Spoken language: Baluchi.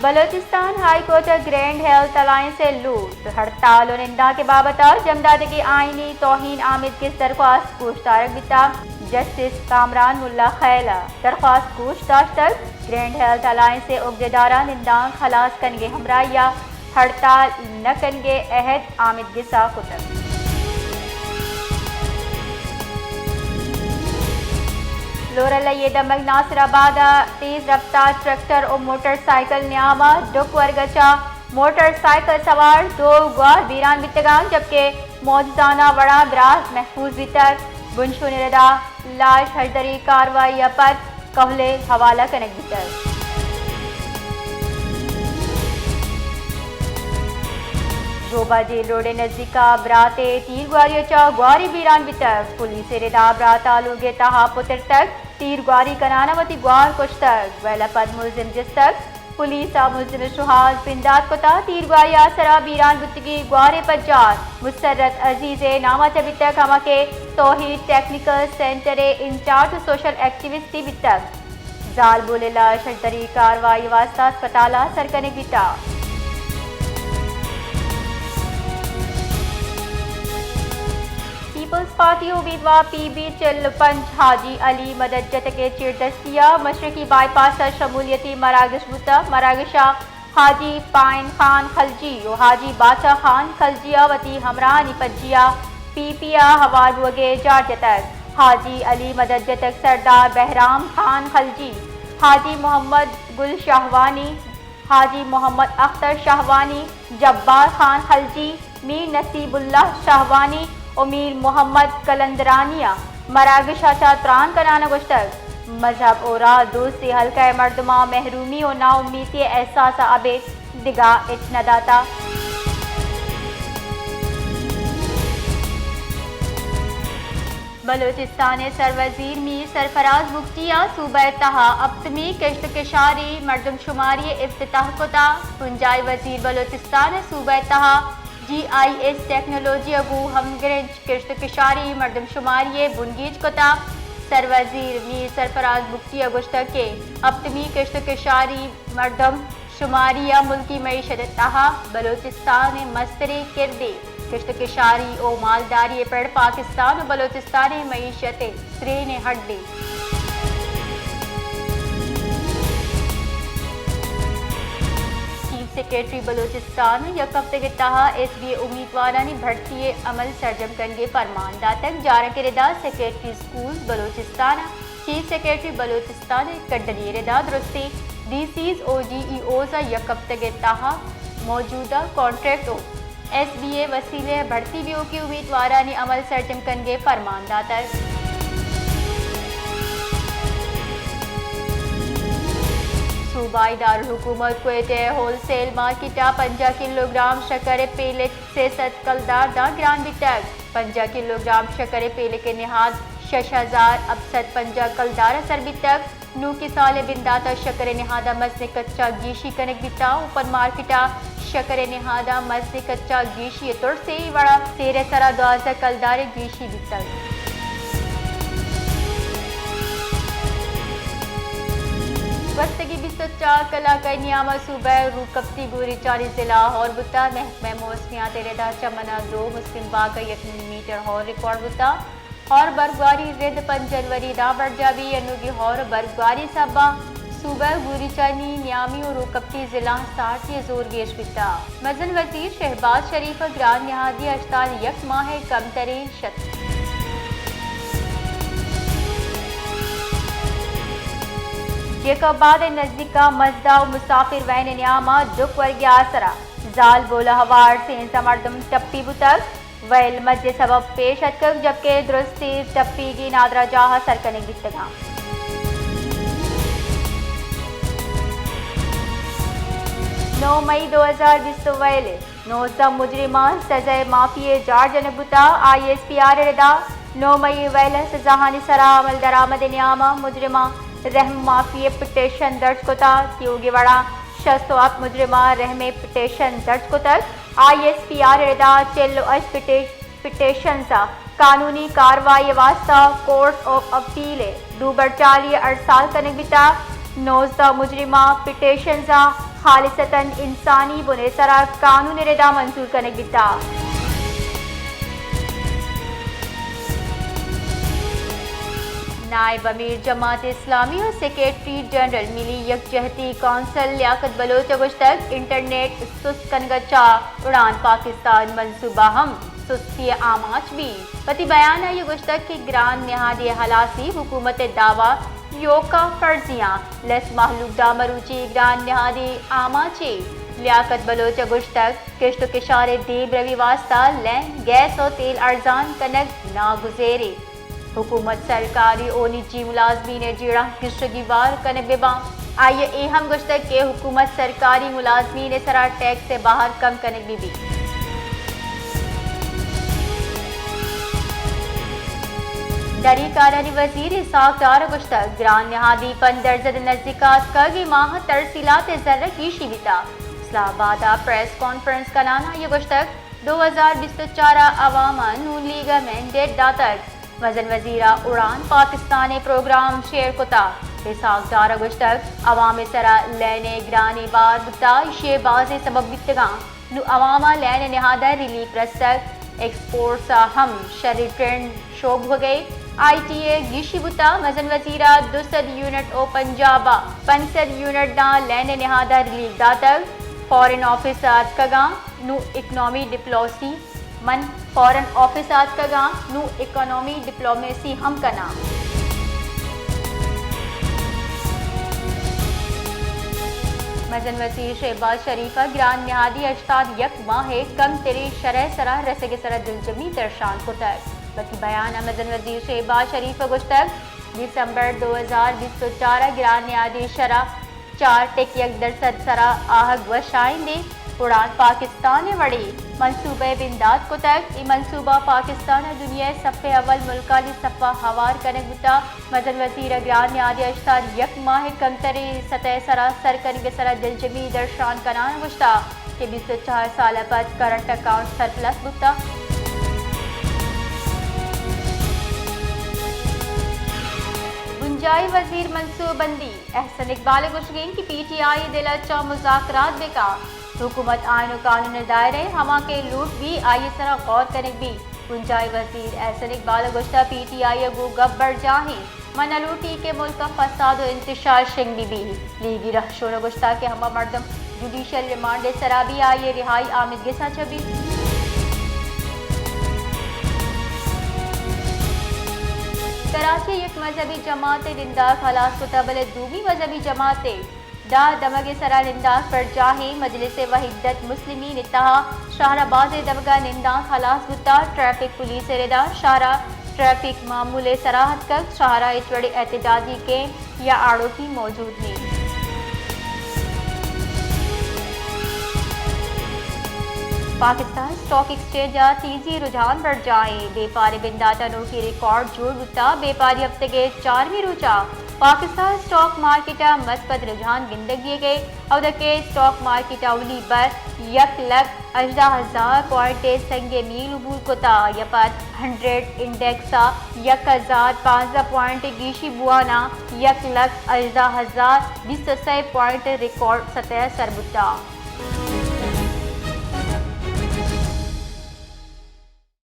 بلوچستان ہائی کورٹ ء گرینڈ ہیلتھ الائنس ء لوٹ، ہڑتال و نندانک ء بابت ء جنگ داتگیں آئینی توہین آمیدگس درخواست گوشدارگ بیتگ، جسٹس کامران ملا خیل ء درخواست گوش داشتگ، گرینڈ ہیلتھ الائنس ء عہدیداراں نندانک ہلاس کنگ ء ہمراہی ء ہڑتال نہ کنگ ء عہد آمیدگس ء کتگ۔ لورل ء یہ دمگ ناصر آباد ء تیز رفتار ٹریکٹر و موٹر سائیکل نیام ء ڈک ورگ ء چہ موٹر سائیکل سوار دو گوار بیران بیتگاں، جبکہ موجزانہ وڑا براہ محفوظ بیتگ۔ بنشون ردا لاش ہژدری کاروائی ء پد کہلے حوالہ کنگ بیتگ۔ روبا جیل روڈ ء نزیک ء برات ء تیر گواری ء چہ گوارے بیران بیتگ۔ پولیس ء ردا برات ء لوگ ء تہا پترتگ، تیر گواری کنان ء وتی گوار کشتگ۔ ویل ء پد ملزم جستگ۔ پولیس ء ملزم ء شوہاز بندات کتگ۔ تیرگواری ء آسر ء بیران بوتگیں گوارے پجار مسرت عزیز ء نام ء چہ بیتگ، ہما کہ توحید ٹیکنیکل سینٹر ء انچارج و سوشل ایکٹیوسٹے بیتگ۔ زالبول ء لاش ہژدری کاروائی ء واستہ ہسپتال ء سر کنگ بیتگ۔ پیپلز پارٹی امیدوار پی بی چل و پنچ حاجی علی مدد جتک ء چیردستی ء مشرقی بائی پاس ء شمولیتی مراگش بوتگ۔ مراگش ء حاجی پائن خان خلجی و حاجی باچا خان خلجی ء وتی ہمراہانی پجی ء پی پی ء ہوار بوگ ء جار جتگ۔ حاجی علی مدد جتک سردار بہرام خان خلجی، حاجی محمد گل شاہوانی، حاجی محمد اختر شاہوانی، جبار خان خلجی، میر نصیب اللہ شاہوانی و میر محمد قلندرانی ء مراگش ء چہ تران کنان ء گوشتگ، مذہب و راہ دوستی حلقہ ء مردماں محرومی و ناامیتی ء احساس ء ابید دگہ ہچ نہ داتگ۔ بلوچستان ء سروزیر میر سرفراز بگٹی ء صوبہ ء تہا ہپتمی کشت ء کشاری مردم شماری ء افتتاح کتگ۔ بنجاہی وزیر بلوچستان ء صوبہ ء تہا جی آئی ایس ٹیکنالوجی ء گوں ہمگرنچ کشت ء کشاری مردم شماری ء بنگیج کتگ۔ سروزیر میر سرفراز بگٹی ء گوشتگ کہ ہپتمی کشت ء کشاری مردم شماری ء ملکی معیشت ء تہا بلوچستان ء مستریں کردے۔ کشت ء کشاری و مالداری ء پڑ پاکستان و بلوچستان ء معیشت ء سرین ء ہڈے۔ چیف سیکرٹری بلوچستان یک ہفتگ ء تہا ایس بی اے امیدوارانی بھرتی ء عمل سرجم کنگ ء پرمان داتگ۔ جارک ء ردا سیکرٹری اسکول بلوچستان ء چیف سیکرٹری بلوچستان ء کڈنی ء ردا درستیں ڈی سیز و ڈی ای اوز ء یک ہفتگ ء تہا موجودہ کانٹریکٹ و ایس بی اے وسیلہ ء بھرتی بیوکیں امیدوارانی عمل سرجم کنگ ء پرمان داتگ۔ صوبائی دارالحکومت کوئٹہ ء ہول سیل مارکیٹ ء پنجاہ کلوگرام شکر ء پیلک سے سد کلدار داں گران بیتگ۔ پنجاہ کلوگرام شکر ء پیلک ء نہاد شش ہزار ہپت سد پنجاہ کلدار ء سر بیتگ۔ نوکیں سال ء بندات ء شکر ء نہاد ء مزن کچا گیشی کنگ بیتگ۔ اوپن مارکیٹ ء شکر ء نہاد ء مزن کچا گیشی ء ترس ء وڑ ء سیر ء سرا دوازدہ کلدار ء گیشی بیتگ۔ گوستگیں بیست ء چار کلاک ء نیام ء صوبہ ء روکپتی گوریچانی ضلع ہور بوتگ۔ محکمہ موسمیات ء ردا چمن ء دو، مسلم باغ ء یک میلی میٹر ہور ریکارڈ بوتگ۔ ہور برگواری رد پنچ جنوری داں برجاہ بی۔ انوگی ہور برگواری سبا صوبہ گوریچانی نیامی و روکپتی ضلع سارتی زور گیش بیتا۔ مزن وزیر شہباز شریف گران نہادی ہشتاد یک ماہ کمترین شت۔ جیکب آباد نزدیکا مزدا و مسافر وین نیاما ڈک ورگی آسرا زال بولہ ہوار سینزدہ مردم ٹپی بوتگ۔ ویل مجے سبب پیش اتکگ، جبکہ درستیں ٹپیگی نادراہ جاہ ء سر کنگ بیتگاں۔ نو مئی دو ہزار بیست ء ویل ء نوزدہ مجرماں سزائے معافی ء جار جنگ بوتگ۔ آئی ایس پی آر ء ردا نو مئی ء ویل ء سزاہانی سرا عمل درآمد ء نیام ء مجرماں رحم معافی ء پٹیشن درج کتگ۔ تیوگی وڑا شست ء ہپت مجرماں رحم ء پٹیشن درج کتگ۔ آئی ایس پی آر ء ردا چل ء ہشت پٹی-، پٹیشنز ء قانونی کاروائی ء واستہ کورٹ آف اپیل ء دوبرجالی ء ارسال کنگ بیتگ۔ نوزدہ مجرماں پٹیشنز ء خالصتاً انسانی بن ءِ سرا قانون ءِ ردا منظور کنگ بیتگ۔ نائب امیر جماعت اسلامی ءُ سیکرٹری جنرل ملی یکجہتی کونسل لیاقت بلوچ ءَ گوشتگ، انٹرنیٹ سست کنگ ءَ چہ اڑان پاکستان منصوبہ ہم سستی ءِ آماچ بیت۔ وتی بیان ءَ آئی ءَ گوشتگ کہ گران نہادی ءِ ہلاسی حکومت ءِ دعوی ایوک ءَ فرضی آں۔ لس مہلوک ءَ مروچی گران نہادی آماچ ایں۔ لیاقت بلوچ ءَ گوشتگ، کشت ءُ کشار ءِ دیمروی ءِ واستہ لین، گیس ءُ تیل ارزان کنگ ناگزیر ایں۔ حکومت، سرکاری ءُ نجی ملازمین ءِ جیڑہ گیشتر گیوار کنگ بہ باں۔ آئی ءَ اے ہم گوشتگ کہ حکومت سرکاری ملازمین ءِ سرا ٹیکس ءِ بہر کم کنگ بہ بیت۔ دری کارانی وزیر اسحاق ڈار ءَ گوشتگ، گران نہادی پنچ درسد ءِ نزیک ءَ اتکگ، اے ماہ ترسیلات ءِ زر ءَ گیشی بیتگ۔ اسلام آباد ءَ پریس کانفرنس کنان ءَ آئی ءَ گوشتگ، دو ہزار بیست ءُ چار ءَ عوام ءَ نون لیگ ءَ مینڈیٹ داتگ، مزن وزیر ءَ اڑان پاکستان ءِ پروگرام شیئر کتگ۔ اسحاق ڈار ءَ گوشتگ، عوام ءِ سرا لین ءِ گرانی بار بوتگ، ایشی ءِ بازیں سبب بیتگاں۔ نوں عوام ءَ لین ءِ نہاد ءَ ریلیف رستگ، ایکسپورٹس ءَ ہم شری ٹرینڈ شو بوگ ءَ، آئی ٹی ءَ گیشی بوتگ، مزن وزیر ءَ دو سد یونٹ ءُ پنجاب ءَ پنچ سد یونٹ داں لین ءِ نہاد ءَ ریلیف داتگ، فارن آفس ءَ اتکگاں، نوں اکنامی ڈپلومیسی، من فارن آفس ءَ اتکگاں، نوں اکانومی ڈپلومیسی ہم کناں۔ مزن وزیر شہباز شریف ءَ گران نہادی ہشتاد یک ماہ ءِ کمتریں شرح ءِ سرا رسگ ءِ سرا دلجمی درشان کتگ۔ وتی بیان ءَ مزن وزیر شہباز شریف ءَ گوشتگ، دسمبر دو ہزار بیست ءُ چار ءَ گران نہادی شرح چار ٹک یک درسد ءِ سرا آہگ وشائیندیں۔ اڑان پاکستان ءِ وڑیں منصوبہ ءِ بندات کتگ۔ اے منصوبہ پاکستان ءَ دنیا ءِ صف اول ملکانی صف ءَ ہوار کنگ بوتگ۔ مزن وزیر ءَ گران نہادی ہشتاد یک ماہ ءِ کمتریں سطح ءِ سرا سر کنگ ءِ سرا دلجمی درشان کنان ءَ گوشتگ کہ بیست ءُ چار سال ءَ پد کرنٹ اکاؤنٹ سرپلس بوتگ۔ بنجاہی وزیر منصوبہ بندی احسن اقبال ءِ گوشگ اِنت کہ پی ٹی آئی ءِ دل ءَ چہ مذاکرات بہ کن، حکومت آئین ءُ قانون ءِ دائرہ ءَ ہما کہ لوٹ بی، آئی ءِ سرا غور کنگ بی۔ بنجاہی وزیر احسن اقبال ءَ گوشتگ، پی ٹی آئی ءَ گوں گپ برجاہ اِنت، من نہ لوٹی کہ ملک ءَ فساد ءُ انتشار شنگ بہ بی۔ لیگی رہشون ءَ گوشتگ کہ ہما مردم جوڈیشل ریمانڈ ءِ سرا بی، آئی ءِ رہائی آمید گس ءَ چہ بی۔ کراچی ءَ یک مذہبی جماعت ءِ ننداک ہلاس کتگ، بلے دومی مذہبی جماعت ءِ ڈاہ دمگ ءِ سرا ننداک برجاہ اِنت۔ مجلس وحدت مسلمین ءِ تہا شہر ءِ بازیں دمگ ءَ ننداک ہلاس بوتگ۔ ٹریفک پولیس ءِ ردا شہر ءَ ٹریفک معمول ءِ سرا اتکگ۔ شہر ءَ ہچ وڑیں احتجاجی کیمپ یا آڑوکی موجود نہ اِنت۔ پاکستان اسٹاک ایکسچینج ءَ تیزی رجحان برجاہ اِنت۔ بیپار ءِ بندات ءَ نوکیں ریکارڈ جوڑ بوتگ۔ بیپاری ہفتگ ءِ چارمی روچ ءَ پاکستان اسٹاک مارکیٹ ءَ مثبت رجحان گندگ بیگ ءَ، اودکہ اسٹاک مارکیٹ ءَ اولی بر یک لکھ ہژدہ ہزار پوائنٹ ءِ سنگ میل عبور کتگ، آئی ءَ پد ہنڈریڈ انڈیکس ءَ یک ہزار پانزدہ پوائنٹ گیشی بوان ءَ یک لکھ ہژدہ ہزار بیست ءُ سئے پوائنٹ ریکارڈ سطح ءَ سر بوتگ۔